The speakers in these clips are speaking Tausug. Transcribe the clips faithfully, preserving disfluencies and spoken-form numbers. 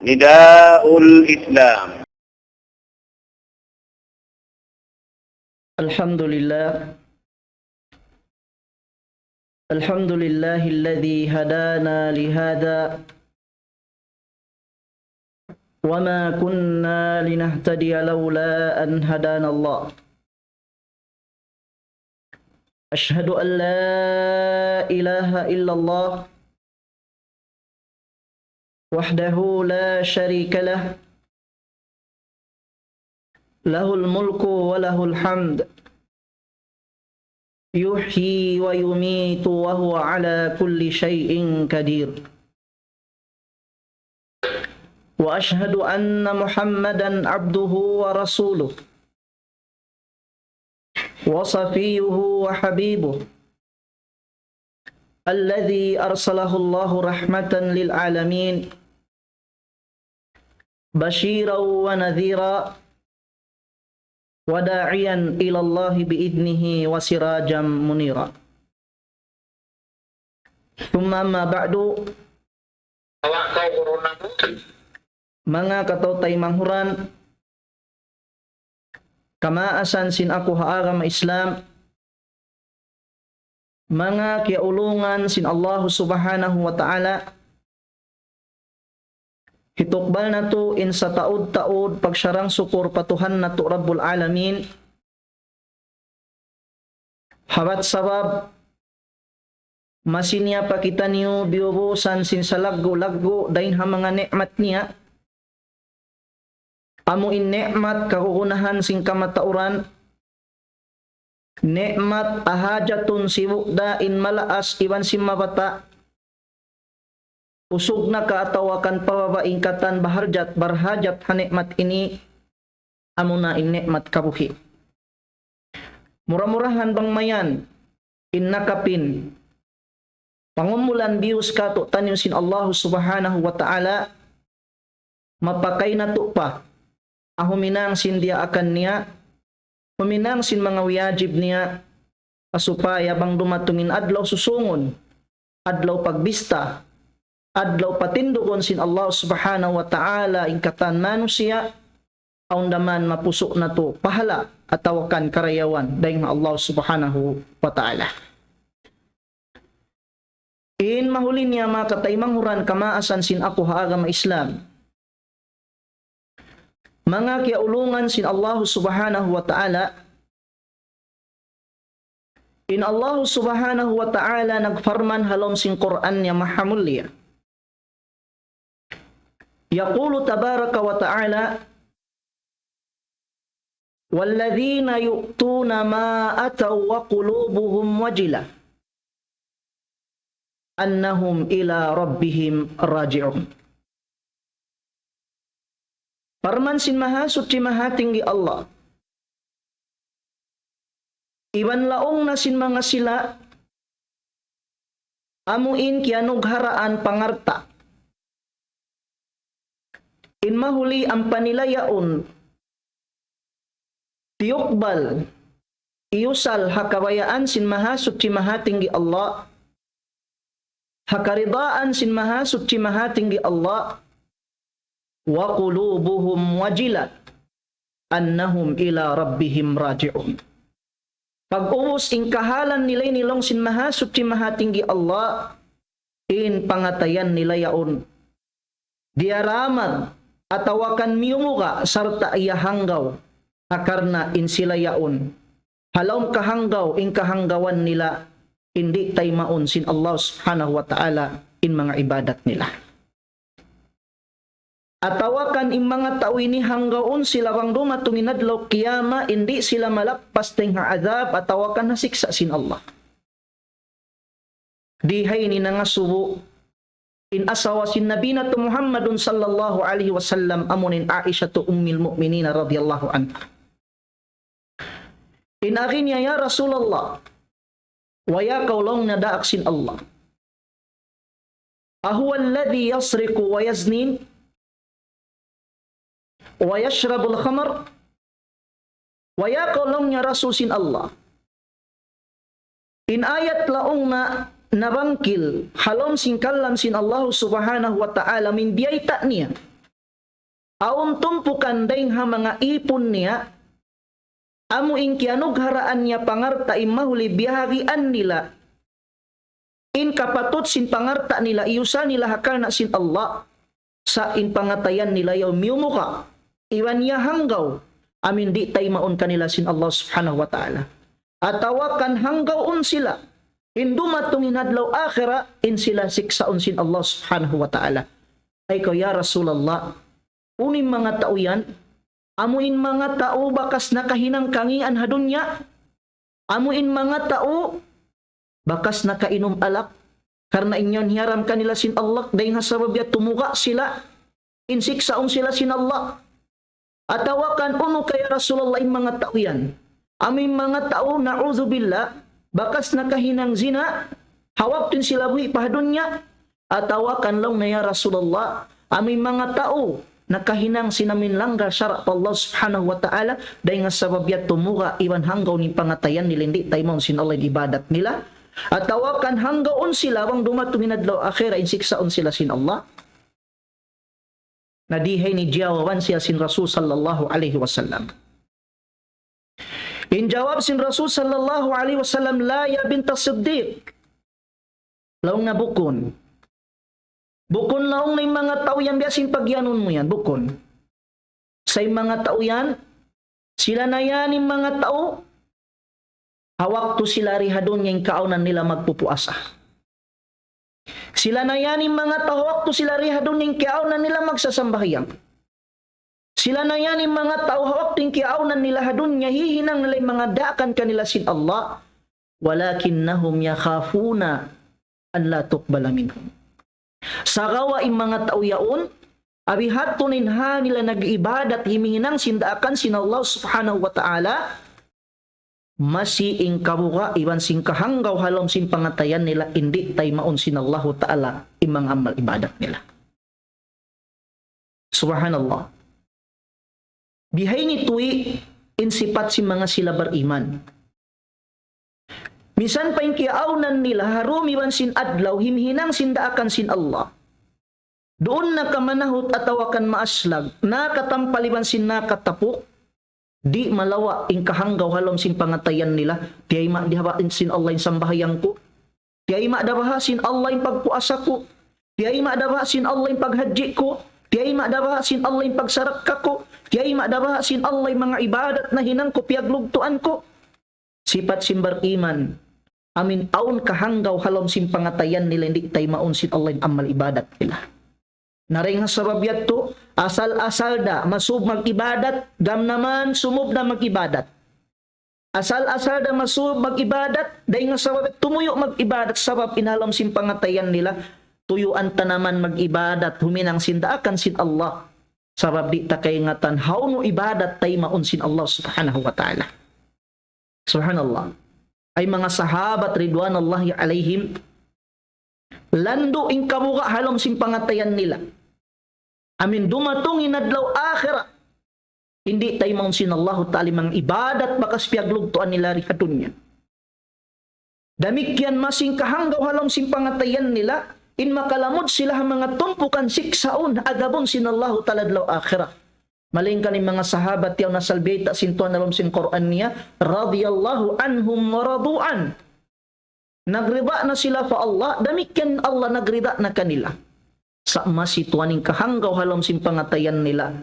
نداء الإسلام. الحمد لله. الحمد لله الذي هدانا لهذا وما كنا لنهتدي لولا أن هدانا الله. أشهد أن لا إله إلا الله وحده لا شريك له، له الملك وله الحمد، يحيي ويميت وهو على كل شيء قدير. وأشهد أن محمدا عبده ورسوله وصفيه وحبيبه الذي أرسله الله رحمة للعالمين بشيرا ونذيرا وداعيا إلى الله بإذنه وسراجا منيرا. ثم أما بعد. Manga kataw-taymanghuran, kamaasan sin aku ha agama Islam, manga kiyaulungan sin Allahu Subhanahu wa Ta'ala, hitukbal natu' in sataud-taud pagsarang-sukur pa Tuhan natu' Rabbul Alamin. Habat sabab, masi niya pa kitaniyu biyubusan sin salaggu'-laggu' dayn ha manga ni'mat niya. Amu in ni'mat kagunahan sin kamatauran, ni'mat ahajatun sibu' da in malaas iban sin mabata', usug na ka atawa kan pababa' in katan baharjat, barhajat ha ni'mat ini, amuna in ni'mat kabuhi'. Mura-murahan bang mayan in nakapin pangumulan biyus katu'taniyu sin Allahu Subhanahu wa Ta'ala, mapakay natu' pa ha huminang sin diyaakan niya, huminang sin manga wiyajib niya, ha supaya bang dumatung in adlaw susungun, adlaw pagbista, adlaw patindugun sin Allah Subhanahu wa Ta'ala in katan manusiya', awn da man mapusu' natu' pahala' atawa kan karayawan dayn ha Allah Subhanahu wa Ta'ala. In mahuli niya manga kataymanghuran kamaasan sin aku ha agama Islam. Manga kiyaulungan sin Allah Subhanahu wa Ta'ala, in Allah Subhanahu wa Ta'ala nagparman ha lawm sin Qur'an niya mahamulliya. يقول تبارك وتعالى: والذين يؤتون ما أتوا وقلوبهم وجلة أنهم إلى ربهم راجعون. Parman sin Mahasuchi Mahatinggi Allah, iban laung na sin manga sila amu in kiyanugharaan pangalta', in mahuli ampa nila yaun tiyukbal, iyusal ha kabayaan sin Mahasuchi Mahatinggi Allah, ha karidaan sin Mahasuchi Mahatinggi Allah, وقلوبهم وجلة أنهم إلى ربهم راجعون. Pag'ubus in kahalan nila ini laung sin Mahasuchi Mahatinggi Allah, in pangatayan nila yaun diyaramag atawa kan miyumuga sarta' iyahanggaw, ha karna' in sila yaun ha lawm kahanggaw, in kahanggawan nila in di' taymaun sin Allah Subhanahu wa Ta'ala in manga ibadat nila. Atawa kan in manga tau ini hanggaun sila bang dumatung in adlaw kiyamat, in di' sila malappas dayn ha adhab atawa kan ha siksa' sin Allah. Di ha ini nangasubu in asawa sin Nabi natu' Muhammadun sallallahu alayhi wasallam, amun in Aisha tu Ummil Mu'minin radiyallahu anha. In agi niya, "Ya Rasulullah, way kaw laung niya daak sin Allah. أهو الذي يسرق ويزني ويشرب الخمر؟" Way kaw laung niya Rasul sin Allah. In ayat laung na nabangkil ha lawm sin kalam sin Allah Subhanahu wa Ta'ala, amu in biyayta' niya. awn tumpukan dayng ha manga īpun niya, amu in kiyanugharaan niya pangalta' in mahuli biyahagian nila. In kapatut sin pangalta' nila, iyusal nila ha karna' sin Allah, sa' in pangatayan nila yaun miyumuka', iban niya hanggaw, amu in di' taymaun kanila sin Allah Subhanahu wa Ta'ala. Atawa kan hanggaun sila, in dumatung in adlaw akhirat, in sila siksaun sin Allah Subhanahu wa Ta'ala. Ay kaw, ya Rasulullah, unu in manga tau yan? Amu in manga tau bakas nakahinang kangīan ha dunya. Amu in manga tau bakas nakainum alak. Karna' in yan hiyaram kanila sin Allah, dayng ha sabab yadtu tumuga' sila, in siksaun sila sin Allah. Atawa kan unu ka ya Rasulullah in manga tau yan? Amu in manga tau, na'udzubillah, bakas nakahinang zina, ha waktu in sila buhi' pa ha dunya, atawa kan laung niya ya Rasulullah, amu in manga tau nakahinang sin amu in langgal sara' pa Allah Subhanahu wa Ta'ala, dayng ha sabab yadtu tumuga' iban hanggaun in pangatayan nila in di' taymaun sin Allah in ibadat nila, atawa kan hanggaun sila bang dumatung in adlaw akhirat in siksaun sila sin Allah. Na di ha ini jiyawaban siya sin Rasul sallallahu alayhi wasallam. In jawab sin Rasul sallallahu alayhi wasallam, لا يا بنت الصديق. Laung niya bukun. Bukun laung niya in manga tau yan biya' sin pagiyanun mu yan, bukun. Sa' in manga tau yan, sila na yan in manga tau, ha waktu sila di ha dunya in kaawnan nila magpupuasa. Sila na yan in manga tau ha waktu sila di ha dunya in kaawnan nila magsasambahayang. Sila na yan in manga tau ha waktu in kiyaawnan nila ha dunya, hihinang nila in manga daakan kanila sin Allah. ولكنهم يخافون أن لا تقبل منهم. Sagawa' in manga tau yaun, abihatun in ha nila nag-ibadat himihinang sin daakan sin Allah Subhanahu wa Ta'ala, masi in kabuga' iban sin kahanggaw ha lawm sin pangatayan nila in di' taymaun sin Allahu Ta'ala in manga amal ibadat nila. Subhanallah. Bihaini tuwi in sipat sin manga sila bariman. Minsan pa in kiyaawnan nila ha dum iban sin adlaw himhinang sin daakan sin Allah. Duun na ka manahut atawa kan maaslag, nakatampal iban sin nakatapuk, di' malawa' in kahanggaw ha lawm sin pangatayan nila, tiyayma' da baha' sin Allah in sambahayang ku. Tiyayma' da baha' sin Allah in pagpuasa ku. Tiyayma' da baha' sin Allah in paghajji ku. Tiyayma' da baha' sin Allah in pagsarakka ku. Tiyayma' da baha' sin Allah in manga ibadat nahinang ku, piyaglugtuan ku. Sipat sin bariman, amu in awn kahanggaw ha lawm sin pangatayan nila, di' taymaun sin Allah in amal ibadat nila. Na dayng ha sabab yadtu, asal-asal da masub mag-ibadat, gam naman sumub da mag-ibadat. Asal-asal da masub mag-ibadat, dayng ha sabab yadtu tumuyu' mag-ibadat, sabab in ha lawm sin pangatayan nila, tuyuan ta naman mag-ibadat, huminang sin daakan sin Allah. Sabab di' ta kaingatan hawnu ibadat taymaun sin Allah Subhanahu wa Ta'ala. Subhanallah. Ay manga sahabat ridwanallahi alayhim, landu' in kabuga' ha lawm sin pangatayan nila. Amu in dumatung in adlaw akhirat, di' taymaun sin Allahu Ta'ala in manga ibadat bakas piyaglugtuan nila di ha dunya. Damikkiyan masi in kahanggaw ha lawm sin pangatayan nila, in makalamud sila ha manga tumpukan siksaun, adabun sin Allahu Ta'ala adlaw akhirat. Malayngkan in manga sahabat yaun asal biyayta' sin Tuhan ha lawm sin Qur'an niya, رضي الله عنهم ورضوا عنه. Nagrida na sila pa Allah, damikkiyan Allah nagrida na kanila. Sa' masi tuwan in kahanggaw ha lawm sin pangatayan nila.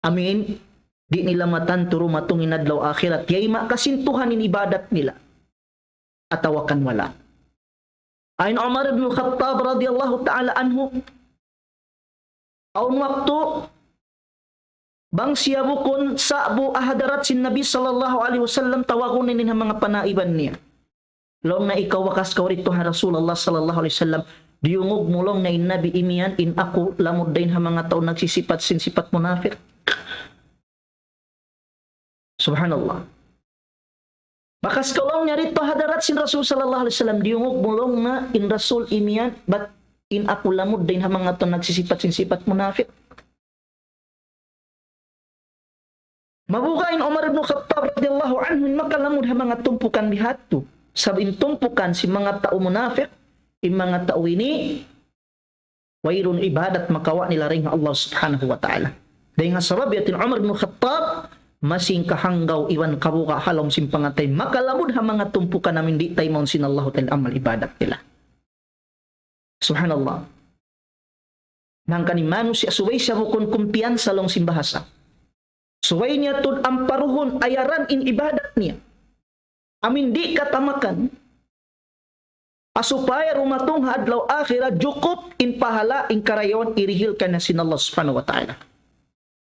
Amu in, di' nila matantu dumatung in adlaw akhirat, tiyayma' ka sin Tuhan in ibadat nila atawa kan wala'. Awn Umar ibn Khattab radiyallahu ta'ala anhu, awn waktu, bang siya bukun sa'bu ha hadarat sin Nabi sallallahu alayhi wasallam, tawagun niya in manga panaiban niya. Laung niya, ikaw bakas kaw didtu ha Rasulullah sallallahu alayhi wasallam, diyungug mu laung niya in Nabi imiyan, in aku lamud dayn ha manga tau nagsisipat sin sipat munafik. Subhanallah. Bakas kaw laung niya didtu ha hadarat sin Rasul sallallahu alayhi wasallam, diyungug mu laung niya in Rasul imiyan, bat in aku lamud dayn ha manga tau nagsisipat sin sipat munafik. Mabuga' in Umar ibn Khattab radiyallahu anhu in makalamud ha manga tumpukan bihadtu. Sabab in tumpukan sin manga tau munafik, in manga tau ini, wayruun ibadat makawa' nila dayn ha Allah Subhanahu wa Ta'ala. Dayn ha sabab yadtu hi Umar bin Khattab, masi in kahanggaw iban kabuga' ha lawm sin pangatayan, makalamud ha manga tumpukan amu in di' taymaun sin Allahu Ta'ala amal ibadat nila. Subhanallah. Hangkan in manusiya' subay siya bukun kumpiyansa laung sin bahasa. Subay niya tuud amparuhun, ayaran in ibadat niya. Amu in di' katamakan. Ha supaya dumatung ha adlaw akhirat, jukup in pahala' in karayawan hirihil kaniya sin Allah Subhanahu wa Ta'ala.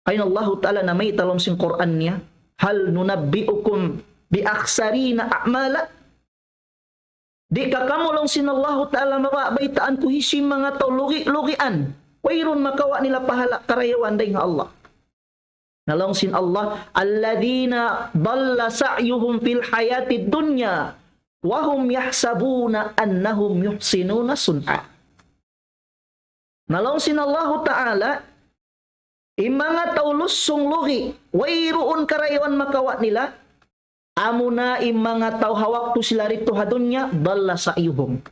Amu in Allahu Ta'ala namayta' ha lawm sin Qur'an niya, هل ننبئكم بالأخسرين أعمالا. Di' ka kamu laung sin Allahu Ta'ala mababaytaan ku hisiyu in manga tau lugi'-lugian. Wayruun makawa' nila pahala' karayawan dayn ha Allah. Na laung sin Allah, الذين ضل سعيهم في الحياة الدنيا وهم يحسبون أنهم يحسنون صنعا. Na laung sin Allahu Ta'ala, in manga tau lusung lugi', wayruun karayawan makawa' nila, amuna in manga tau ha waktu sila didtu ha dunya, ضل سعيهم.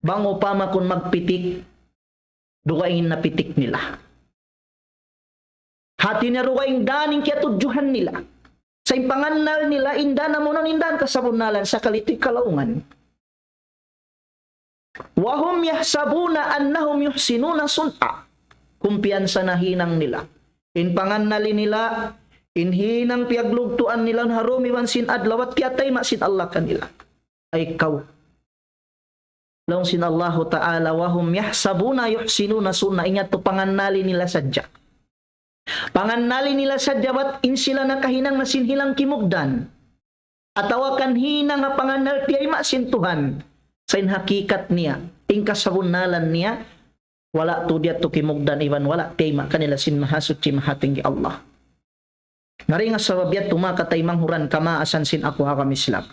Bang upama kunu' magpitik, dugaing in napitik nila. Hati niya dugaing dan in kiyatudjuhan nila. Sa' in pangannal nila, in dan amu na in dan kasabunnalan, sakali tuud kalaungan. وهم يحسبون أنهم يحسنون صنعا. Kumpiyansa na hinang nila. In pangannal nila, in hinang piyaglugtuan nila, ha dum iban sin adlaw, bat kiyatayma' sin Allah kanila. Ay kaw. Laung sin Allahu Ta'ala, وهم يحسبون يحسنون صنعا. Ingat tu pangannal nila sadja. Pangannal nila sadja bat in sila nakahinang na sin hinang kimugdan. Atawa kan hinang ha pangannal tiyayma' sin Tuhan. Sa' in hakikat niya, in kasabunnalan niya, wala' tuud yadtu kimugdan iban wala' tiyayma' kanila sin Mahasuchi Mahatinggi Allah. Na dayn ha sabab yadtu manga kataymanghuran kamaasan sin aku ha agama Islam.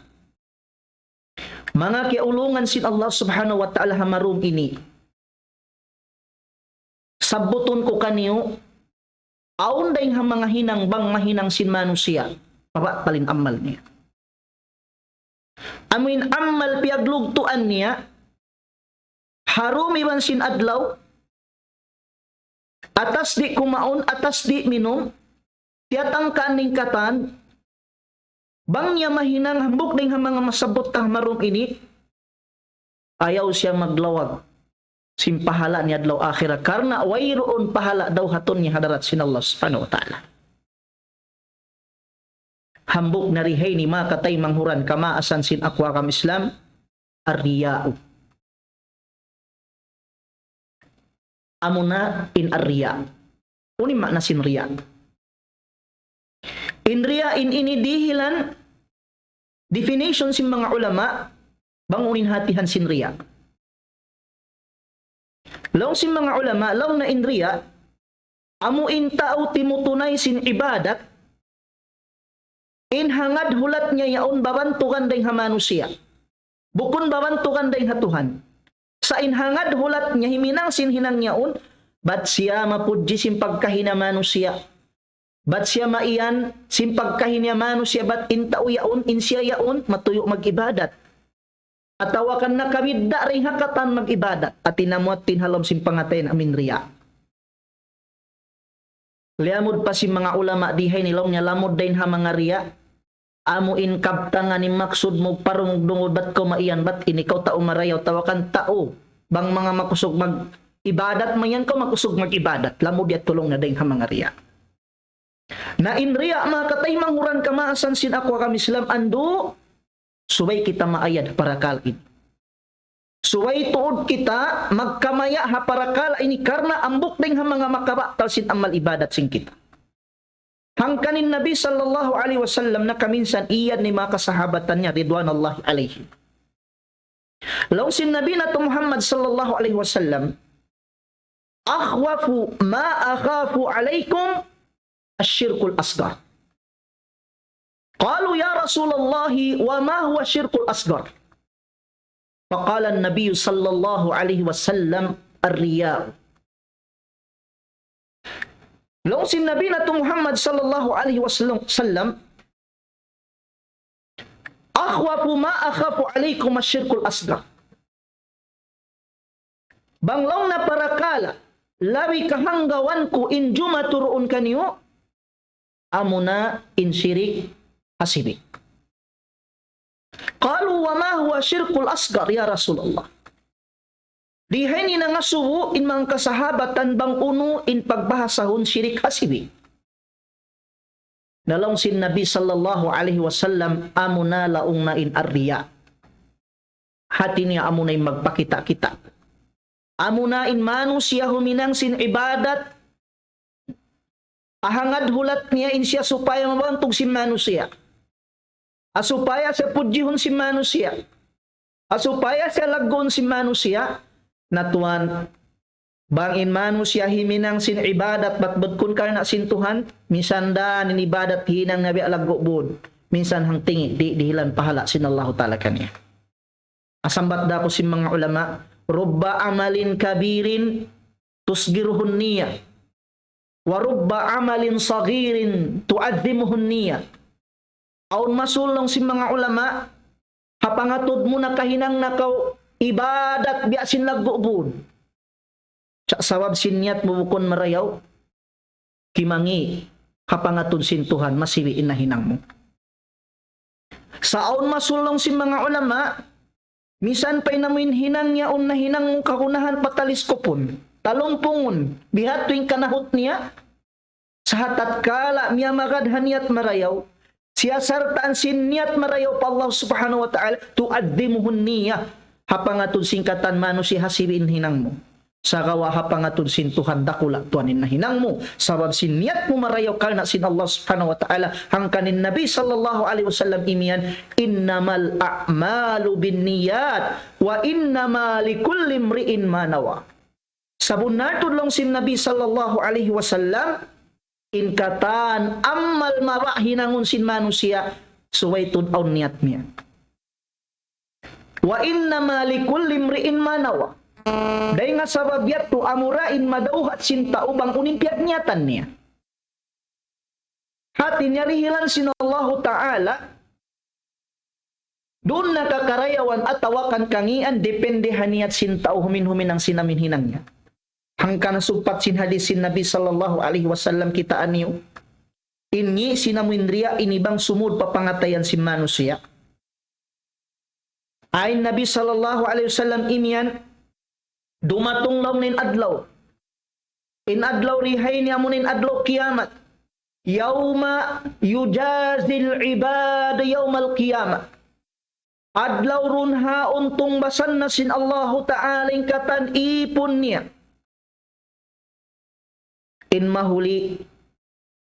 Manga kiyaulungan sin Allah Subhanahu wa Ta'ala ha marum ini. Sabbutun ku kaniyu, awn dayn ha manga hinang bang mahinang sin manusiya', pabatal in amal niya. Amu in amal piyaglugtuan niya, ha dum iban sin adlaw, atas di' kumaun, atas di' minum, tiyatangkaan in katan, bang niya mahinang hambuuk dayn ha manga masabbut ta ha marum ini, ayaw siya maglawag sin pahala' niya adlaw akhirat, karna' wayruun pahala' daw ha dunya hadarat sin Allah Subhanahu wa Ta'ala. Hambuuk na di ha ini manga kataymanghuran kamaasan sin aku ha agama Islam, الرياء. Amuna in الرياء. Unu in maana sin riya'? In riya' in ini dihilan definition sin manga ulama, bang unu in hatihan sin riya'. Laung sin manga ulama, laung na in riya', amu in tau timutunay sin ibadat, in hangad hulat niya yaun babantugan dayn ha manusiya'. Bukun babantugan dayn ha Tuhan. Sa' in hangad hulat niya himinang sin hinang yaun, bat siya mapudji sin pagkahi niya manusiya'. Bat siya maiyan sin pagkahi niya manusiya', bat in tau yaun, in siya yaun, matuyu' mag-ibadat. Atawa kan nakabidda' dayn ha katan mag-ibadat. Ati namuat tin ha lawm sin pangatayan amu in riya'. Liyamud pa sin manga ulama di ha ini laung niya lamud dayn ha manga riya'. Amu in kabtangan in maksud mu parungdungud bat kaw maiyan bat ini kaw tau marayaw tawakan tau. Bang manga makusug mag-ibadat maiyan kaw makusug mag-ibadat. Lamud yadtu laung niya dayn ha manga riya'. Na in riya' manga kataymanghuran kamaasan sin aku ha agama Islam andu', subay kita maayad parakala' ini. Subay tuud kita magkamaya' ha parakala' ini karna' hambuuk dayn ha manga makabatal sin amal ibadat sin kita. Hangkan in Nabi sallallahu alayhi wasallam nakaminsan iyad niya manga kasahabatan niya ridwanallahi alayhim. Laung sin Nabi natu' Muhammad sallallahu alayhi wasallam, أخوف ما أخاف عليكم الشرك الأصغر. قالوا يا رسول الله وما هو الشرك الأصغر؟ فقال النبي صلى الله عليه وسلم الرياء. Laung sin Nabi natu' Muhammad sallallahu alayhi wasallam, أخوف ما أخاف عليكم الشرك الأصغر. Bang laung na parakala' labi kahanggawan ku in jumatu duun kaniyu, amuna in shirik hasibi'. قالوا وما هو الشرك الأصغر يا رسول الله؟ Di' ha ini nangasubu in manga kasahabatan bang unu in pagbahasahun shirik hasibi'. Na laung sin Nabi sallallahu alayhi wasallam, amuna laung na in ar-riya. Hati niya amuna in magpakita'-kita'. Amuna in manusiya' huminang sin ibadat, ha hangad hulat niya in siya supaya mabantug sin manusiya'. Ha supaya siya pudjihun sin manusiya'. Ha supaya siya lagguun sin manusiya'. Na tuwan, bang in manusiya' himinang sin ibadat bat bukun karna' sin Tuhan, minsan da in ibadat hinang niya biya' laggu' būd. Minsan hangtingi', di' dihilan pahala' sin Allahu Ta'ala kaniya. Sambat da aku sin manga ulama, رب عمل كبير تصغره النية، ورب عمل صغير تعظمه النية. Awn masul laung sin manga ulama, ha pangatud mu nakahinang na kaw ibadat biya' sin laggu' būd. Sa-, sabab sin niyat mu bukun marayaw, kimangi' ha pangatud sin Tuhan, masibi' in nahinang mu. Sa' awn masul laung sin manga ulama, minsan pa in amu in hinang niya, awn nahinang mu kagunahan pataliskupun, talumpungun, biya' hādtu in kanahut niya, sa' ha tatkala miyamagad ha niyat marayaw, siyasartaan sin niyat marayaw pa Allah Subhanahu wa Ta'ala, تعظمه النية. Ha pangatud sin katan manusiya' hasibi' in hinang mu. Sagawa' ha pangatud sin Tuhan dakula' tuwan in nahinang mu. Sabab sin niyat mu marayaw karna' sin Allah Subhanahu wa Ta'ala. Hangkan in Nabi sallallahu alayhi wasallam imiyan, إنما الأعمال بالنيات وإنما لكل امرئ ما نوى. Sabunnal tuud laung sin Nabi sallallahu alayhi wasallam, in katan amal mabaya' hinangun sin manusiya', subay tuud awn niyat niya. وإنما لكل امرئ ما نوى. Dayn ha sabab yadtu amura in madawhat sin tau bang unu in piyagniyatan niya. Hati niya dihilan sin Allahu Ta'ala, duun na ka karayawan atawa kan kangīan, depende ha niyat sin tau humin-huminang sin amu in hinang niya. Hangkan sugpat sin hadith sin Nabi sallallahu alayhi wasallam kitaa niyu. In ngi' sin amu in riya' ini bang sumud pa pangatayan sin manusiya'. Awn Nabi sallallahu alayhi wasallam imiyan, dumatung laung niya in adlaw. In adlaw di ha ini amuna in adlaw kiyamat. يوم يجازي العباد يوم القيامة. Adlaw duun ha awn tungbasan na sin Allahu Ta'ala in katan īpun niya. In mahuli,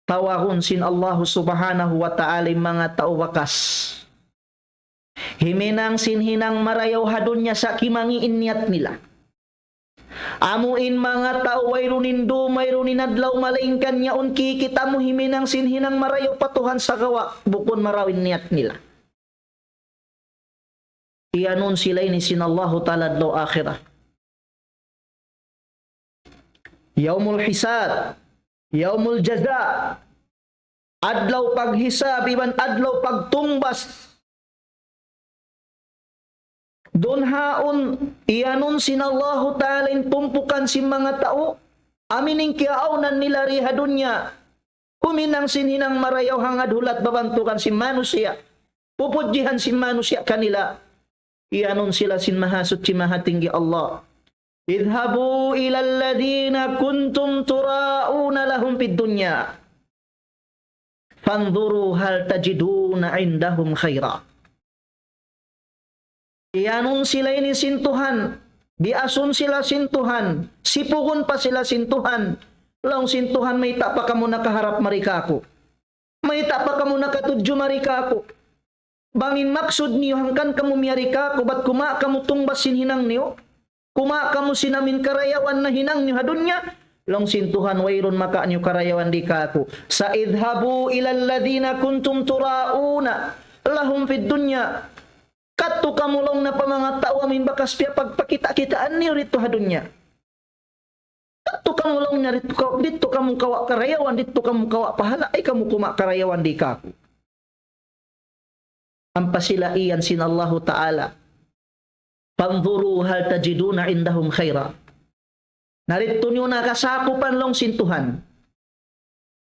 tawagun sin Allahu Subhanahu wa Ta'ala in manga tau bakas himinang sin hinang marayaw ha dunya sa' kimangi' in niyat nila. Amu in manga tau wayruun in dūm, wayruun in adlaw, malaingkan yaun kikita' mu himinang sin hinang marayaw pa Tuhan sagawa' bukun marayaw in niyat nila. Iyanun sila ini sin Allahu Ta'ala adlaw akhirat. Yawmul hisab, yawmul jaza, adlaw paghisab, iban adlaw pagtungbas. Duun ha awn, iyanun sin Allahu Ta'ala in tumpukan sin manga tau, amu in kiyaawnan nila di ha dunya. Huminang sin hinang marayaw hangad hulat babantugan sin manusiya'. Pupudjihan sin manusiya' kanila. Iyanun sila sin Mahasuchi Mahatinggi Allah. اذهبوا إلى الذين كنتم تراءون لهم في الدنيا فانظروا هل تجدون عندهم خيرا. Iyanun sila ini sin Tuhan, biyaun sila sin Tuhan, sipugun pa sila sin Tuhan. Laung sin Tuhan, mayta' pa kamu nakaharap mari kāku'? Mayta' pa kamu nakatudju mari kāku'? Bang in maksud niyu hangkan kamu miyari kāku', bat kumawa' kamu tungbas sin hinang niyu? Kumawa' kamu sin amu in karayawan nahinang niyu ha dunya? Laung sin Tuhan, wayruun makawa' niyu karayawan di kāku'. Sa' اذهبوا إلى الذين كنتم تراءون لهم في الدنيا. Kadtu kamu laung niya pa manga tau amu in bakas piyapagpakita'-kitaan niyu didtu ha dunya. Kadtu kamu laung niya didtu ka-, didtu kamu kawa' karayawan, didtu kamu kawa' pahala', ayaw kamu kumawa' karayawan di kāku'. Ampa sila iyan sin Allahu Ta'ala. فانظروا هل تجدون عندهم خيرا. Na didtu niyu na kasakupan laung sin Tuhan.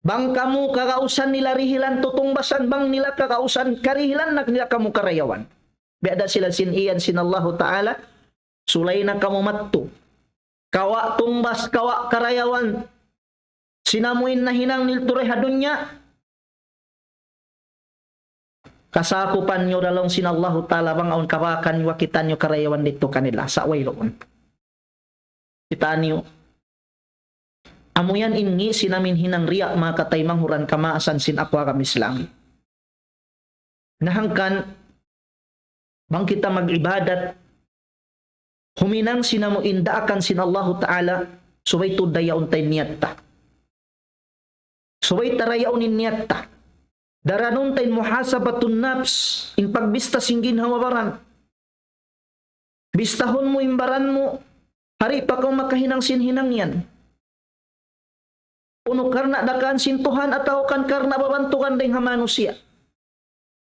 Bang kamu kagausan nila rihilan tutungbasan, bang nila kagausan karihilan, nag nila kamu karayawan. Biya' da sila sin iyan sin Allahu Ta'ala, sulay na kamu madtu. Kawa' tungbas, kawa' karayawan. Sin amu in nahinang nila tuud ha dunya. Kasakupan niyu da laung sin Allahu Ta'ala bang awn kabakan niyu, kita' niyu karayawan didtu kanila. Sa' wayruun. Kita' niyu. Amu yan in ngi' sin amin hinang riya', manga kataymanghuran kamaasan sin aku agama Islam. Na hangkan, bang kita mag-ibadat, huminang sin amu in daakan sin Allahu Ta'ala, subay tuud dayaun ta in niyat ta. Subay ta dayaun in niyat ta. Daranun ta in muhasabatun nafs, in pagbista sin ginhawa-baran. Bistahun mu in baran mu, hari pa kaw makahinang sin hinang yan. Unu karna' daakan sin Tuhan atawa kan karna' babantugan dayng ha manusiya'.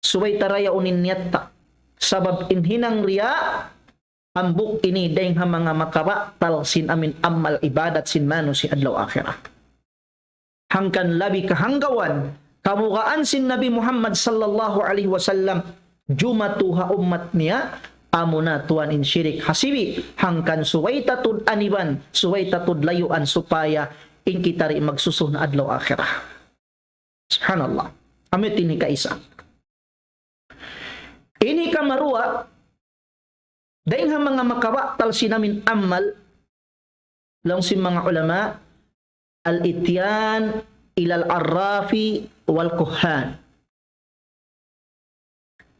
Subay ta dayaun in niyat ta. Sabab in hinang riya', hambuuk ini dayng ha manga makabatal sin amin amal ibadat sin manusiya' adlaw akhirat. Hangkan labi kahanggawan, kabugaan sin Nabi Muhammad sallallahu alayhi wasallam, jumatu ha ummat niya, amuna tuwan in shirik hasibi', hangkan subay ta tuud aniban, subay ta tuud layuan supaya in kita di' magsusun adlaw akhirat. Subhanallah. Amu ini kaisa. Ini kamaruwa, dayng ha manga makabatal sin amin amal, laung sin manga ulama, al-ityan ilal arrafi wal kuhan.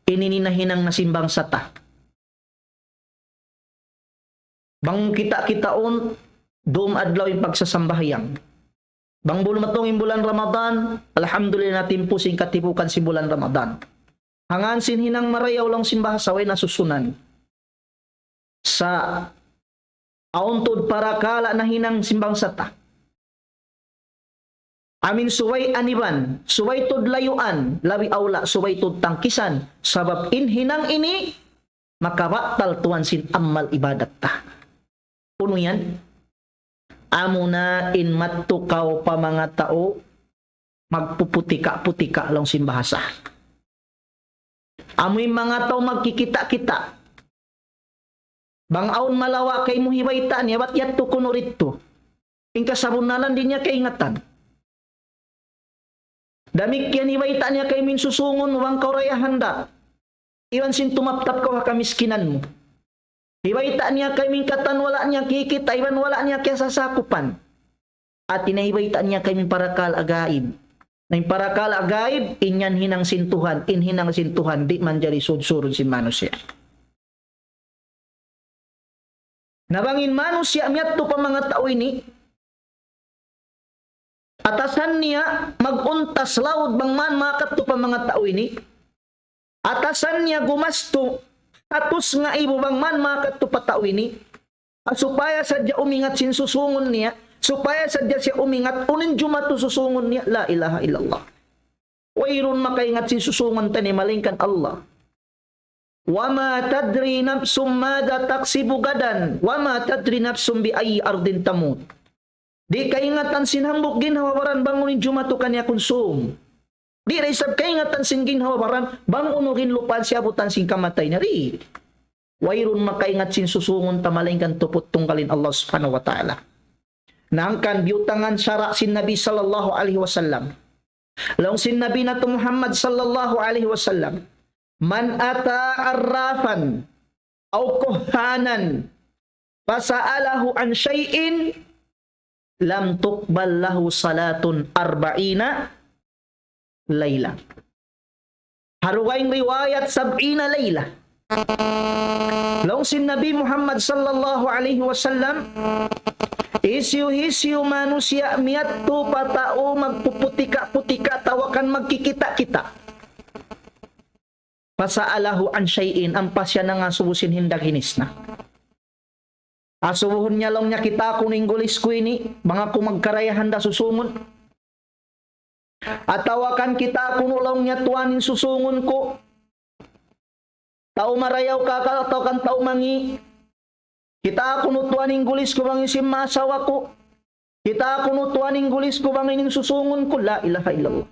Ini in nahinang na sin bangsa ta. Bang kita-kitaun, dum adlaw in pagsasambahayang. Bang bulu matung in bulan Ramadan, alhamdulillah, na timpu sin katipukan sin bulan Ramadan. Hangkan sin hinang marayaw laung sin bahasa way nasusunan. Sa' awn tuud parakala' nahinang sin bangsa ta. Amin subay aniban, subay tuud layuan, labi awla, subay tuud tangkisan. Sabab in hinang ini, makabatal tuwan sin amal ibadat ta. Unu yan? Amuna in madtu kaw pa manga tau, magpuputika-putika laung sin bahasa. Amu in manga tau magkikita-kita. Bang awn malawa' kaymu hibayta' niya, bat yadtu kunu' didtu. In kasabunnalan di' niya kaingatan. Damikkiyan hibayta' niya kaymu in susungun, bang kaw dayahan da. Iban sin tumaptap kaw ha kamiskinan mu. Hibayta' niya kaymu in katan wala' niya kikita', iban wala' niya kiyasasakupan. Hati niya hibayta' niya kaymu in parakala' gaib. Na in parakala' gaib, in yan hinang sin Tuhan, in hinang sin Tuhan, di' manjari sud-surun sin manusiya'. Na bang in manusiya' miyadtu pa manga tau ini, atasan niya mag-untas laud bang man makadtu pa manga tau ini, atasan niya gumastu hatus ngaibu bang man makadtu pa tau ini, ha supaya sadja umingat sin susungun niya, supaya sadja siya umingat, unu in jumatu susungun niya, la ilaha illallah. Wayruun makaingat sin susungun ta ini malaingkan Allah. وما تدري نفس ماذا تكسب غدا وما تدري نفس بأي أرض تموت. Di' kaingatan sin hambuuk ginhawa-baran bang unu in jumatu kaniya kunsum. Di' da isab kaingatan sin ginhawa-baran bang unu in lupa' siyabutan sin kamatay niya. Di'. Wayruun makaingat sin susungun ta malaingkan tuput tunggal in Allah Subhanahu wa Ta'ala. Na hangkan biyutangan sara' sin Nabi sallallahu alayhi wasallam. Laung sin Nabi natu' Muhammad sallallahu alayhi wasallam, من أتى عرافا أو كهانا فسأله عن شيء لم تقبل له صلاة أربعين ليلة. Ha dugaing riwayat, سبعين ليلة. Laung sin Nabi Muhammad sallallahu alayhi wasallam, hisiyu-hisiyu manusiya' miyadtu pa tau magpuputika-putika atawa kan magkikita-kita. فسأله عن شيء, ampa siya nangasubu sin hinda ginis na. Asubuhun niya laung niya, kitaa kunu' in gulis ku ini, bang aku magkarayahan da susungun. Atawa kan kitaa kunu' laung niya tuwan in susungun ku. Tau marayaw ka, ka, atawa kan tau mangi'. Kitaa kunu' tuwan in gulis ku bang in sin asawa ku. Kitaa kunu' tuwan in gulis ku bang in susungun ku. La ilaha illallah.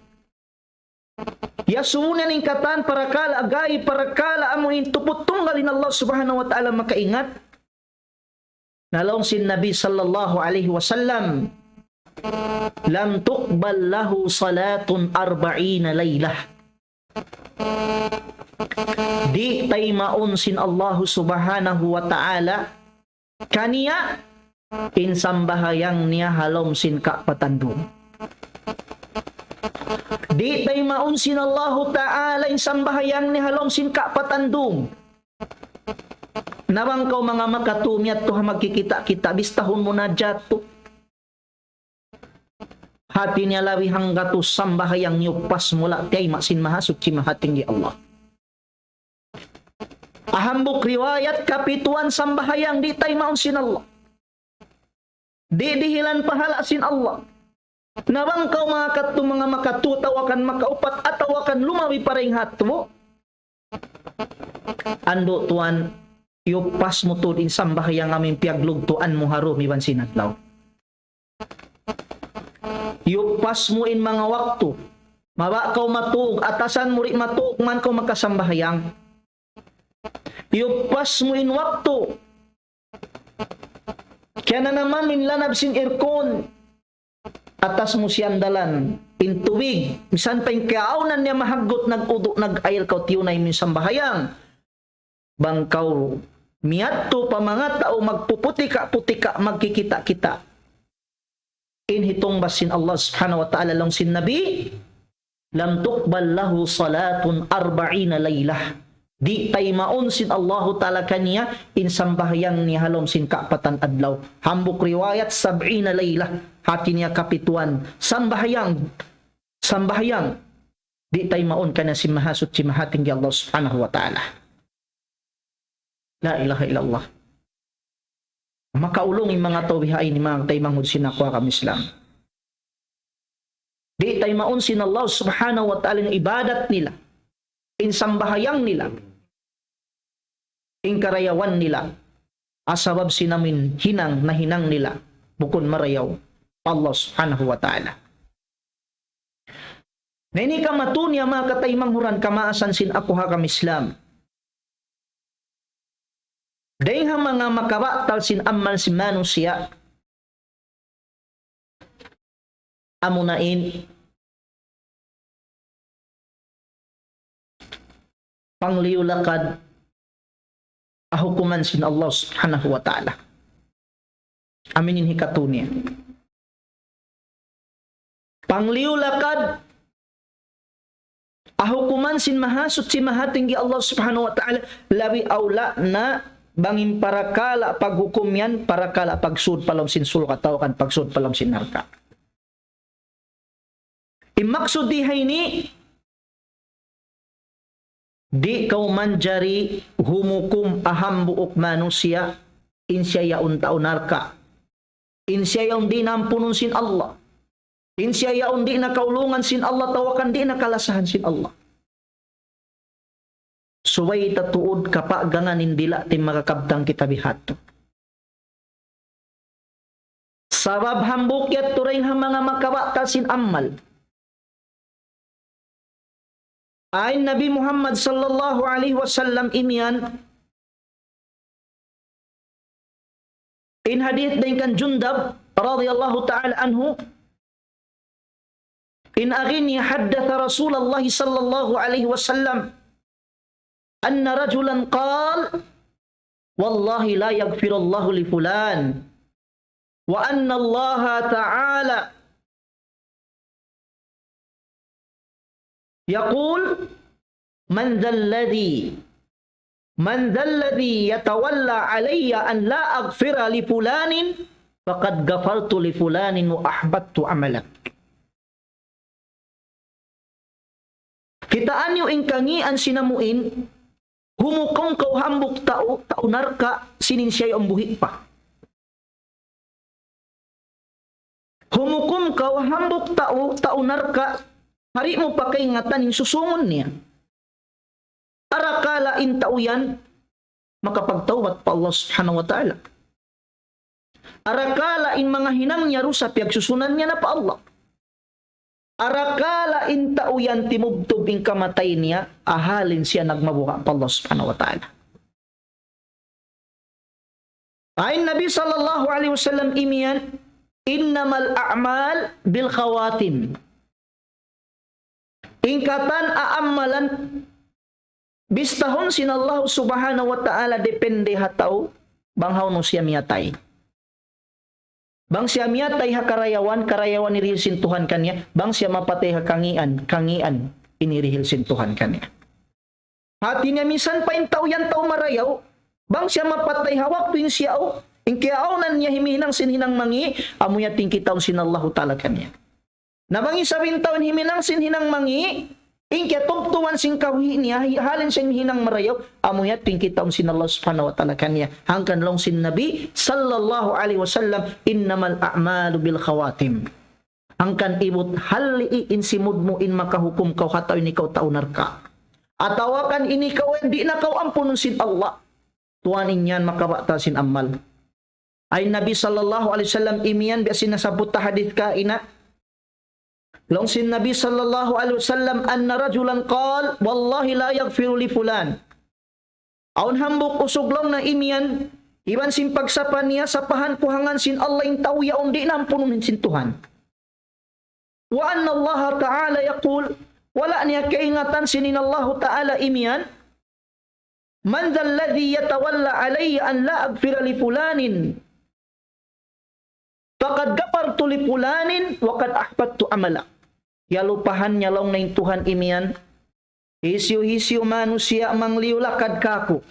Iyasubu niya in katan parakala' gaib, parakala' amu in tuput tunggal in Allah Subhanahu wa Ta'ala makaingat. Na laung sin Nabi sallallahu alayhi wasallam, لم تقبل له صلاة أربعين ليلة. Di' taymaun sin Allah Subhanahu wa Ta'ala kaniya in sambahayang niya ha lawm sin kaapatan dum. Di' taymaun sin Allahu Ta'ala in sambahayang niya ha lawm sin kaapatan dum. Na bang kaw manga makatu miyadtu ha magkikita'-kita', bistahun mu na jatu. Hati niya labi hanggatus sambahayang iyuppas mu la tiyayma' sin Mahasuchi Mahatinggi Allah. Ha hambuuk riwayat kapituan sambahayang di' taymaun sin Allah. Di' dihilan pahala' sin Allah. Na bang kaw manga katu, manga makatu, atawa kan makaupat, atawa kan lumabi pa dayn ha hatu. Andu' tuwan, iyuppas mu tuud in sambahayang amu in piyaglugtuan mu ha dum iban sin adlaw. Iyuppas mu in manga waktu. Mabaya' kaw matug, atasan mu di' matug, man kaw makasambahayang. Iyuppas mu in waktu. Kiyananam in lanab sin aircon. Atas mu siyandalan in tubig. Misan pa in kaawnan niya mahaggut, nag-udu', nag-ayil kaw, tiyunay mu in sambahayang. Bang kaw miyadtu pa manga tau magpuputika-putika, magkikita'-kita'. In hitungbas sin Allah Subhanahu wa Ta'ala laung sin Nabi, لم تقبل له صلاة أربعين ليلة. Di' taymaun sin Allahu Ta'ala kaniya in sambahayang niya ha lawm sin kaapatan adlaw. Hambuuk riwayat, سبعين ليلة. Hati niya kapituan. Sambahayang. Sambahayang. Di' taymaun kaniya sin Mahasuchi Mahatinggi Allah Subhanahu wa Ta'ala. La ilaha illallah. Makaulung in manga tau bihaini, manga taymanghud sin aku ha agama Islam. Di' taymaun sin Allah Subhanahu wa Ta'ala in ibadat nila, in sambahayang nila, in karayawan nila, ha sabab sin amu in hinang nahinang nila, bukun marayaw pa Allah Subhanahu wa Ta'ala. Na ini kamatu niya manga kataymanghuran kamaasan sin aku ha agama Islam. Dayng ha manga makabatal sin amal sin manusiya', amuna in pangliyu lakad ha hukuman sin Allah Subhanahu wa Ta'ala. Amu in hikatu niya. Pangliyu lakad ha hukuman sin Mahasuchi Mahatinggi Allah Subhanahu wa Ta'ala, labi awla na bang in parakala' paghukum yan, parakala' pagsud pa lawm sin surga' atawa kan pagsud pa lawm sin narka'. In maksud di ha ini, di' kaw manjari humukum ha hambuuk manusiya', in siya yaun tau narka', in siya yaun di' na ampunun sin Allah, in siya yaun di' na kaulungan sin Allah, atawa kan di' na kalasahan sin Allah. Subay ta tuud kapagangan in dila' ta in makakabtang kita bihadtu. Sabab hambuuk yadtu dayng ha manga makabatal sin amal. Awn Nabi Muhammad sallallahu alayhi wasallam imiyan, in hadith dayng kan Jundab radiyallahu ta'ala anhu, in agi niya, حدث رسول الله صلى الله عليه وسلم أن رجلا قال: والله لا يغفر الله لفلان، وأن الله تعالى يقول: من ذا الذي، من ذا الذي يتولى علي أن لا أغفر لفلان فقد غفرت لفلان وأحبطت عمله. Kitaa niyu in kangīan sin amu in, humukum kaw hambuuk tau, tau narka', sin in siya yaun buhi' pa. Humukum kaw hambuuk tau, tau narka', di' mu pa kaingatan in susungun niya. Arakala' in tau yan makapagtawbat pa Allah Subhanahu wa Ta'ala. Arakala' in manga hinang niya dusa piyagsusunan niya na pa Allah. Arakala' in tau yan timubtub in kamatay niya, ahalin siya nagmabuga' pa Allah Subhanahu wa Ta'ala. Awn Nabi sallallahu alayhi wasallam imiyan, "Innamal a'mal bil khawatim." In katan aamalan, bistahun sin Allah Subhanahu wa Ta'ala depende ha tau, bang hawnu siya miyatay. Bang siya miyatay ha karayawan, karayawan hirihil sin Tuhan kaniya. Bang siya mapatay ha kangīan, kangīan in hirihil sin Tuhan kaniya. Hāti niya minsan pa in tau yan tau marayaw, bang siya mapatay ha waktu in siya awn, in kiyaawnan niya himihinang sin hinang mangī', amu yan in kitaun sin Allahu Ta'ala kaniya. Na bang isab in tau himihinang sin hinang mangī', in kiyatubtuban sin kabuhi' niya, hi-, halin siya hinang marayaw, amu yan in kitaun sin Allah Subhanahu wa Ta'ala kaniya. Hangkan laung sin Nabi sallallahu alayhi wasallam, "Innamal a'malu bil khawatim." Hangkan ibut hal in simud mu in makahukum kaw ha tau ini kaw tau narka'. Atawa kan ini kaw di' na kaw ampunun sin Allah. Tuwan in yan makabatal sin amal. Awn Nabi sallallahu alayhi wasallam imiyan biya' sin nasabbut ta hadith kaina. Laung sin Nabi sallallahu alayhi wasallam, "Anna rajulan qal, wallahi la yaghfiru li fulan." Awn hambuuk usug laung niya imiyan, iban sin pagsapa niya, sapahan ku ha ngan sin Allah in tau yaun di' na ampunun sin Tuhan. Wa anna Allah Ta'ala yaqul, wala' niya kaingatan sin in Allahu Ta'ala imiyan, "Man dhal ladhi yatawalla alayya an la aghfira li fulanin, faqad ghafartu li fulanin wa qad ahbattu amala." Kiyalupahan niya laung niya in Tuhan imiyan, hisiyu-hisiyu manusiya' mangliyu lakad kāku'.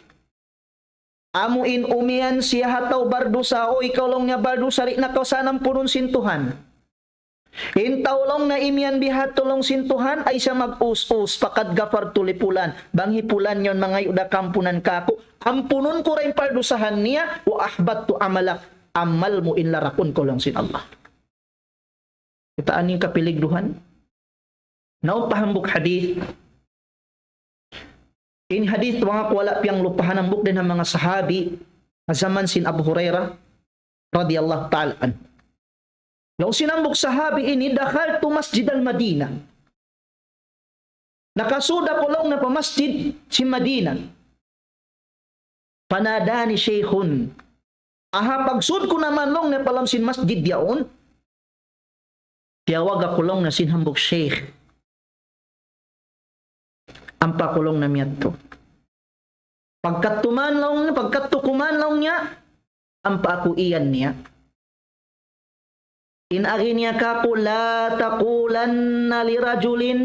Amu in umiyan siya ha tau bardusa, "O ikaw," laung niya, "bardusa, di' na kaw sana ampunun sin Tuhan." In tau laung niya imiyan bihadtu laung sin Tuhan, ayaw siya mag-us-us, "Faqad ghafartu li fulan." Bang hi fulan yaun mangayu' da kaampunan kāku', ampunun ku da in pardusahan niya, "wa ahbattu amala." Amal mu in larakun ku laung sin Allah. Kitaa niyu in kapiligruhan? Naun pa hambuuk hadith. In hadith manga kuwala piyanglupahan hambuuk dayn ha manga sahabi, ha jaman sin Abu Hurairah, radiyallahu ta'ala anhu. Laung sin hambuuk sahabi ini, "Dakhaltu masjid al-Madinah." Nakasud aku laung niya pa masjid sin Madinah. Fanadani shaykhun. Aha, pagsud ku naman laung niya pa lawm sin masjid yaun, tiyawag aku laung niya sin hambuuk shaykh. Ampa aku laung niya miyadtu. Pagkadtu man laung niya, pagkadtu ku man laung niya, ampa aku iyan niya. In agi niya kāku', "La taqulanna li rajulin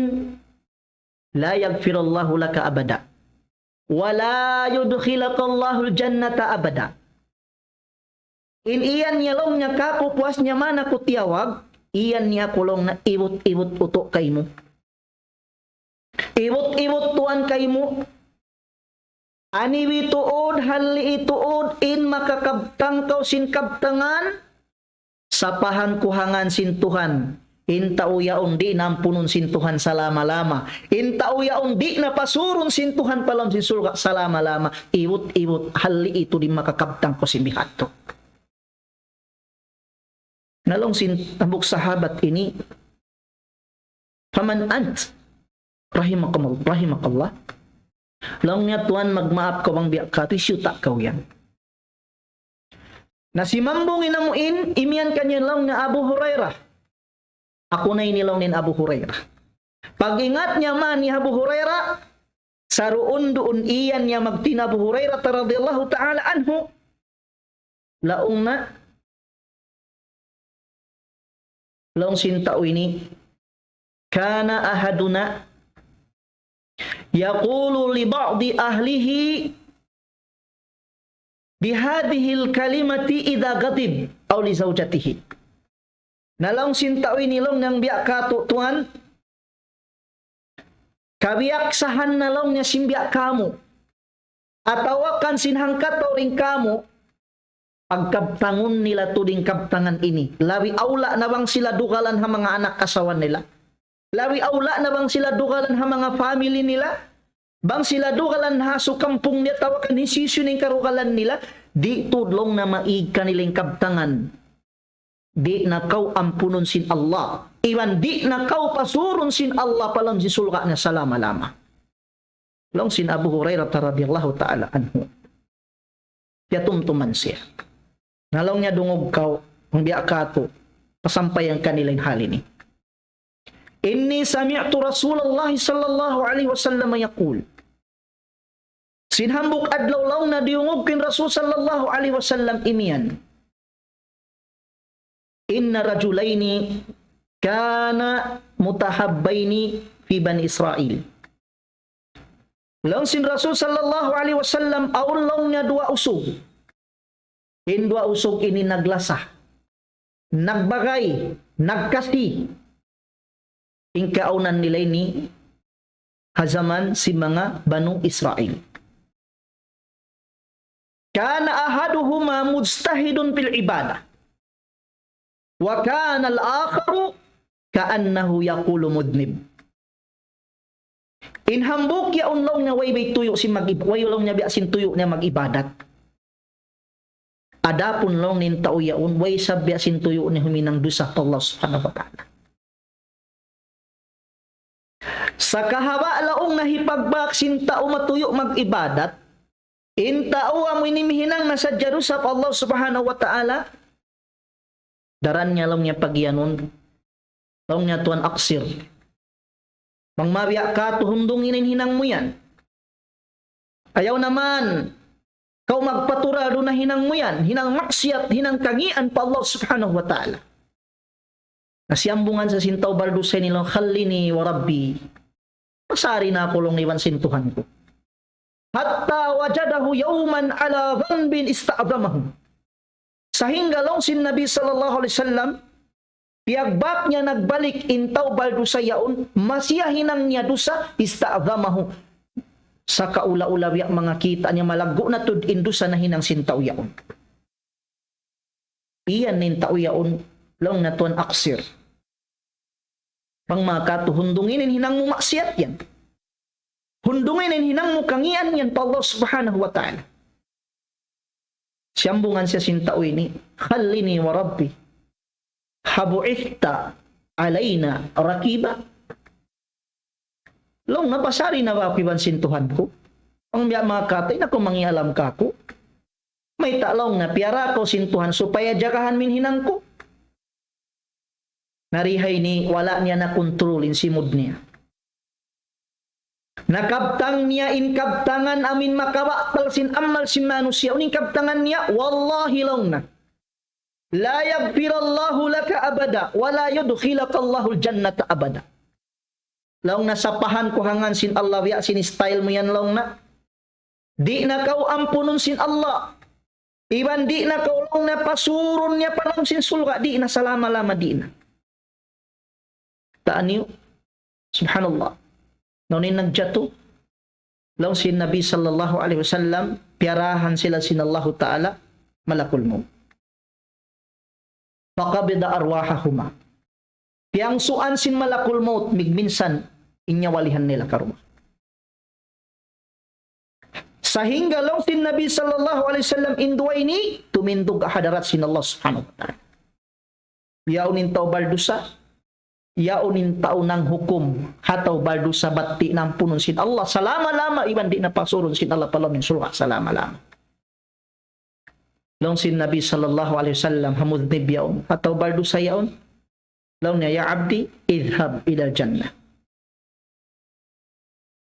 la yaghfirullahu laka abada, wa la yudkhilakallahul jannata abada." In iyan niya laung niya kāku', puas niya man aku tiyawag, iyan niya aku laung niya, "Ibut-ibut utu' kaymu. Ibut-ibut tuwan kaymu. Anibi tuud, halli' tuud, in makakabtang kaw sin kabtangan, sapahan ku ha ngan sin Tuhan. In tau yaun di' na ampunun sin Tuhan salama-lama. In tau yaun di' na pasurun sin Tuhan pa lawm sin surga' salama-lama. Ibut-ibut, halli' tuud in makakabtang kaw sin bihadtu." Na laung sin hambuuk sahabat ini, "Faman ant?" Rahimakumul-, rahimakallah. Laung niya, "Tuwan, magmaap kaw, bang biya' katu', hisiyu ta kaw yan?" Na simambung in amu in, imiyan kaniya laung niya Abu Hurairah. "Aku na ini," laung niya in Abu Hurairah. Pag-ingat niya man hi Abu Hurairah, saruun-duun iyan niya magtina Abu Hurairah radiyallahu ta'ala anhu. Laung niya, laung sin tau ini, "Kana ahaduna yaqulu li ba'di ahlihi bihadhihil kalimati idha ghadib aw li zawjatihi." Na laung sin tau ini laung niya biya' katu' tuwan, kabiyaksahan na laung niya sin biya' kamu. Atawa kan sin hangkatau dayn kamu, pagkabtangun nila tuud in kabtangan ini. Labi awla na bang sila dugalan ha manga anak asawa nila. Labi awla na bang sila dugalan ha manga family nila. Bang sila dugalan ha sukampung nila atawa kan hisiyu-siyu in karugalan nila, di' tuud laung niya maig kanila in kabtangan. di' na kaw ampunun sin Allah. Iban di' na kaw pasurun sin Allah pa lawm sin surga' niya salama-lama. Laung sin Abu Hurairah radhiyallahu ta'ala anhu. Piyatumtuman siya. Na laung niya, dungug kaw, bang biya' katu', pasampayan kanila in hal ini. إني سمعت رسول الله صلى الله عليه وسلم يقول. Sin hambuuk adlaw laung niya diyungug ku in Rasul sallallahu alayhi wasallam imiyan. إن رجلين كانا متحابين في بني إسرائيل. Laung sin Rasul sallallahu alayhi wasallam, awn laung niya duwa usug. In duwa usug ini naglasa, nagbagay, nagkasi. In kaawnan nila ini ha jaman sin manga Banu Israil. كان أحدهما مجتهدا في العبادة، وكان الآخر كأنه يقول مذنب. In hambuuk yaun laung niya way bay tuyu' sin mag-ib-, way laung niya biya' sin tuyu' niya mag-ibadat. Adapun laung niya in tau yaun, way isab biya' sin tuyu' niya huminang dusa pa Allah Subhanahu wa Ta'ala. Sa' kahaba' laung niya hipagbak sin tau matuyu' mag-ibadat, in tau amu ini mihinang na sadja dusa pa Allah Subhanahu wa Ta'ala, daran niya laung niya pagiyanun, laung niya, "Tuan Aksir, bang mabiya' katu' hundungi na in hinang mu yan. Ayaw na man kaw magpatural duun ha hinang mu yan, hinang maksiyat, hinang kangīan pa Allah Subhanahu wa Ta'ala." Na siyambungan sa sin tau baldusa ini laung, "خلني وربي. Pasari na aku laung iban sin Tuhan ku." حتى وجده يوما على ذنب استعظمه. Sahingga laung sin Nabi sallallahu alayhi wasallam, piyagbak niya nagbalik in tau baldusa yaun, masi ha hinang niya dusa, استعظمه. Sakaula-ula biya' manga kita' niya malaggu' na tuud in dusa nahinang sin tau yaun. Iyan in tau yaun, laung niya, "Tuan Aksir, bang mabiya' katu' hundungi na in hinang mu maksiyat yan. Hundungi na in hinang mu kangīan yan pa Allah Subhanahu wa Ta'ala." Siyambungan siya sin tau ini, "خلني وربي. أبعثت علينا رقيبا؟" Laung niya, "Pasari na ba aku iban sin Tuhan ku? Bang biya' manga katu' ini, aku mangiyalam kaku'. Mayta' laung niya, piyara kaw sin Tuhan supaya jagahan mu in hinang ku?" Na di ha ini, wala' niya na-control in simud niya. Na kabtang niya in kabtangan amu in makabatal sin amal sin manusiya', unu in kabtangan niya, "والله," laung niya, "لا يغفر الله لك أبدا ولا يدخلك الله الجنة أبدا." Laung niya, "Sapahan ku ha ngān sin Allah, biya' sin style mu yan," laung niya. "Di' na kaw ampunun sin Allah. Iban di' na kaw," laung niya, "pasurun niya pa lawm sin surga', di' na salama-lama, di' na." Taniyu, subhanallah. Na unu in nagjatu? Laung sin Nabi sallallahu alayhi wasallam, piyarahan sila sin Allahu Ta'ala, malakul maut. فقبض أرواحهما. Piyangsuan sin malakul maut, migminsan in nyawa-lihan nila karma. Sahingga laung sin Nabi sallallahu alayhi wasallam, in duwa ini tumindug ha hadarat sin Allah Subhanahu wa Ta'ala. Yaun in tau baldusa, yaun in tau nanghukum ha tau baldusa bat di' na ampunun sin Allah salama-lama, iban di' na pasurun sin Allah pa lawm sin surga' salama-lama. Laung sin Nabi sallallahu alayhi wasallam ha mudhnib yaun, ha tau baldusa yaun, laung niya, "يا عبدي اذهب إلى الجنة."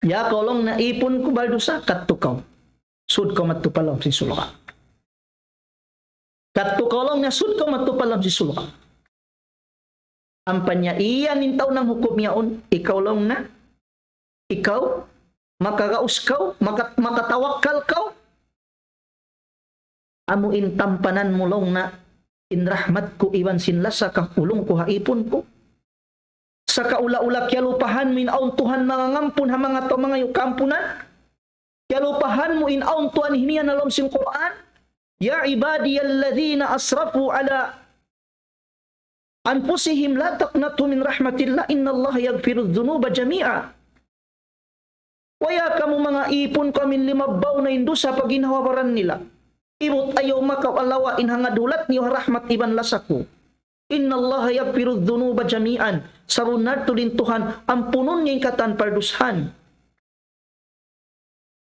"Ya kaw," laung niya, "ipun ku baldusa, kadtu kaw. Sud kaw madtu pa lawm sin surga'. Kadtu kaw," laung niya, "sud kaw madtu pa lawm sin surga'." Ampa niya iyan in tau nanghukum yaun, "Ikaw," laung niya, "ikaw, makagaus kaw, maka-, makatawakkal kaw. Amu in tampanan mu," laung niya, "in rahmat ku iban sin lasa kahulung ku ha ipun ku. Sakaula-ula kiyalupahan mu in awn Tuhan mangangampun ha manga tau mangayu' kaampunan. Kiyalupahan mu in awn Tuhan himiyan ha lawm sin Qur'an, 'يا عبادي الذين أسرفوا على أنفسهم لا تقنطوا من رحمة الله إن الله يغفر الذنوب جميعا.'" "Way kamu manga ipun ku amu in limabbaw na in dusa pa ginhawa-baran nila. Ibut ayaw makaw alawa' in hangad hulat niyu ha rahmat iban lasa ku. إن الله يغفر الذنوب جميعا. Sabunnal tuud in Tuhan, ampunun niya in katan pardusahan.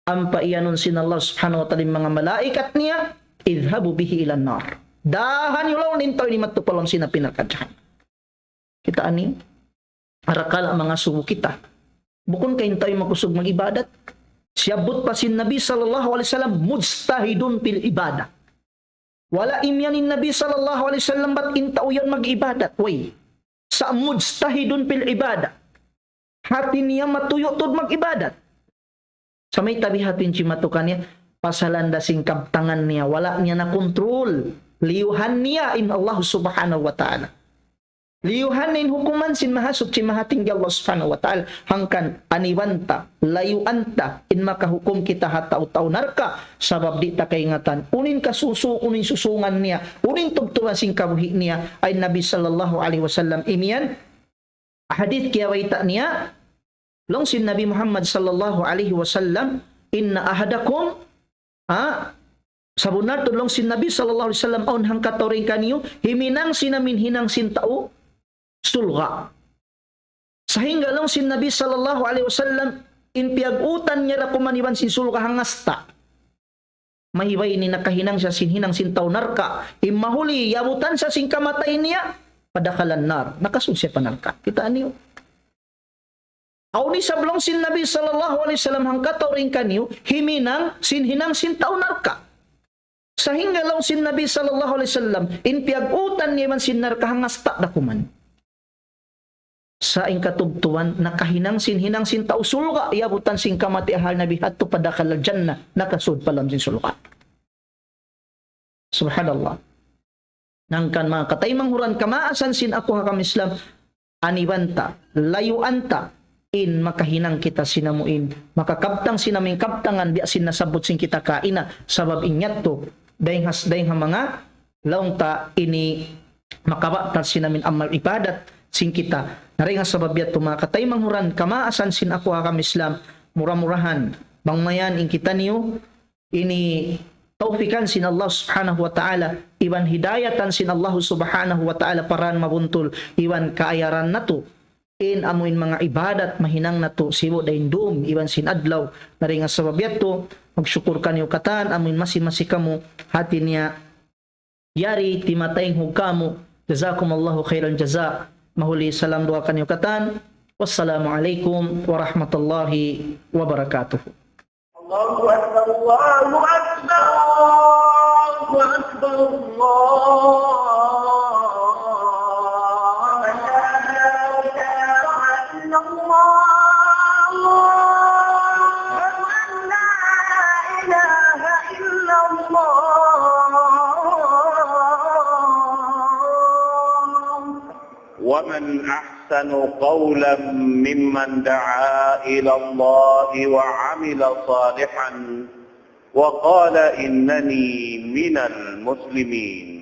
Ampa iyanun sin Allah subhanahu wa ta'ala in manga malaikat niya, اذهبوا به إلى النار. Dahan niyu laung in tau ini madtu pa lawm sin api narka' jahannam. Kita' ini, arakala' mangasubu kita. Bukun ka in tau ini makusug mag-ibadat. Siyabbut pa sin Nabi sallallahu alayhi wasallam, مجتهد في العبادة. Wala' imiyan in Nabi sallallahu alayhi wasallam bat in tau yan mag-ibadat. Way. Sa' مجتهد في العبادة. Hati niya matuyu' tuud mag-ibadat. Sa' mayta' biya' hati in cimatukan niya, pasalan da sin kabtangan niya, wala' niya na kontrol. Liyuhan niya in Allah subhanahu wa ta'ala. Liyuhan niya in hukuman sin Mahasuchi Mahatinggi Allah subhanahu wa ta'ala. Hangkan aniwan ta, layuan ta, in makahukum kita ha tau-tau narka', sabab di' ta kaingatan. Unu in kasusu, unu in susungan niya, unu in tubtuban sin kabuhi' niya, ay Nabi sallallahu alayhi wasallam imiyan, hadith kiyabayta' niya, laung sin Nabi Muhammad sallallahu alayhi wasallam, إن أحدكم, ha, sabunnal tuud laung sin Nabi sallallahu alayhi wasallam, awn hangkatau dayn kaniyu, himinang sin amin hinang sin tau surga'. Sahingga laung sin Nabi sallallahu alayhi wasallam, in piyag-utan niya da kuman iban sin surga' hangasta. Mahiba ini nakahinang siya sin hinang sin tau narka'. In mahuli, yabutan siya sin kamatay niya, فدخل النار. Nakasud siya pa narka'. Kita' niyu. Awn isab laung sin Nabi sallallahu alayhi wasallam hangkatau dayn kaniyu, himinang sin hinang sin tau narka'. Sahingga laung sin Nabi sallallahu alayhi wasallam, in piyag-utan niya iban sin narka' hangasta da kuman. Sa' in katubtuban, nakahinang sin hinang sin tau surga', yabutan sin kamatay hal Nabi hadtu فدخل الجنة, nakasud pa lawm sin surga'. Subhanallah. Hangkan manga kataymanghuran kamaasan sin aku ha agama Islam, aniwan ta, layuan ta, in makahinang kita sin amu in, makakabtang sin amu in kabtangan biya' sin nasabbut sin kita kaina, sabab in yadtu, dayng has, dayng ha manga, laung ta ini makabatal sin amu in amal ibadat sin kita. Na dayng ha sabab yadtu manga kataymanghuran kamaasan sin aku ha agama Islam, mura-murahan, bang mayan in kitaniyu, ini tawfikan sin Allah subhanahu wa ta'ala, iban hidayatan sin Allah subhanahu wa ta'ala pa dan mabuntul, iban kaayaran natu', in amu in manga ibadat mahinang natu', sibu' da in dum, iban sin adlaw, na dayng ha sabab yadtu, magsukur kaniyu katan, amu in masi-masi kamu, hati niya, yari timataynghug kamu, جزاكم الله خير الجزاء, mahuli salam duwaa kaniyu katan, والسلام عليكم ورحمة الله وبركاته. الله أكبر، الله أكبر، الله أكبر، الله أكبر. لا إله إلا الله. أشهد أن لا إله إلا الله. ومن أحسن قولا ممن دعا إلى الله وعمل صالحا وقال إنني من المسلمين.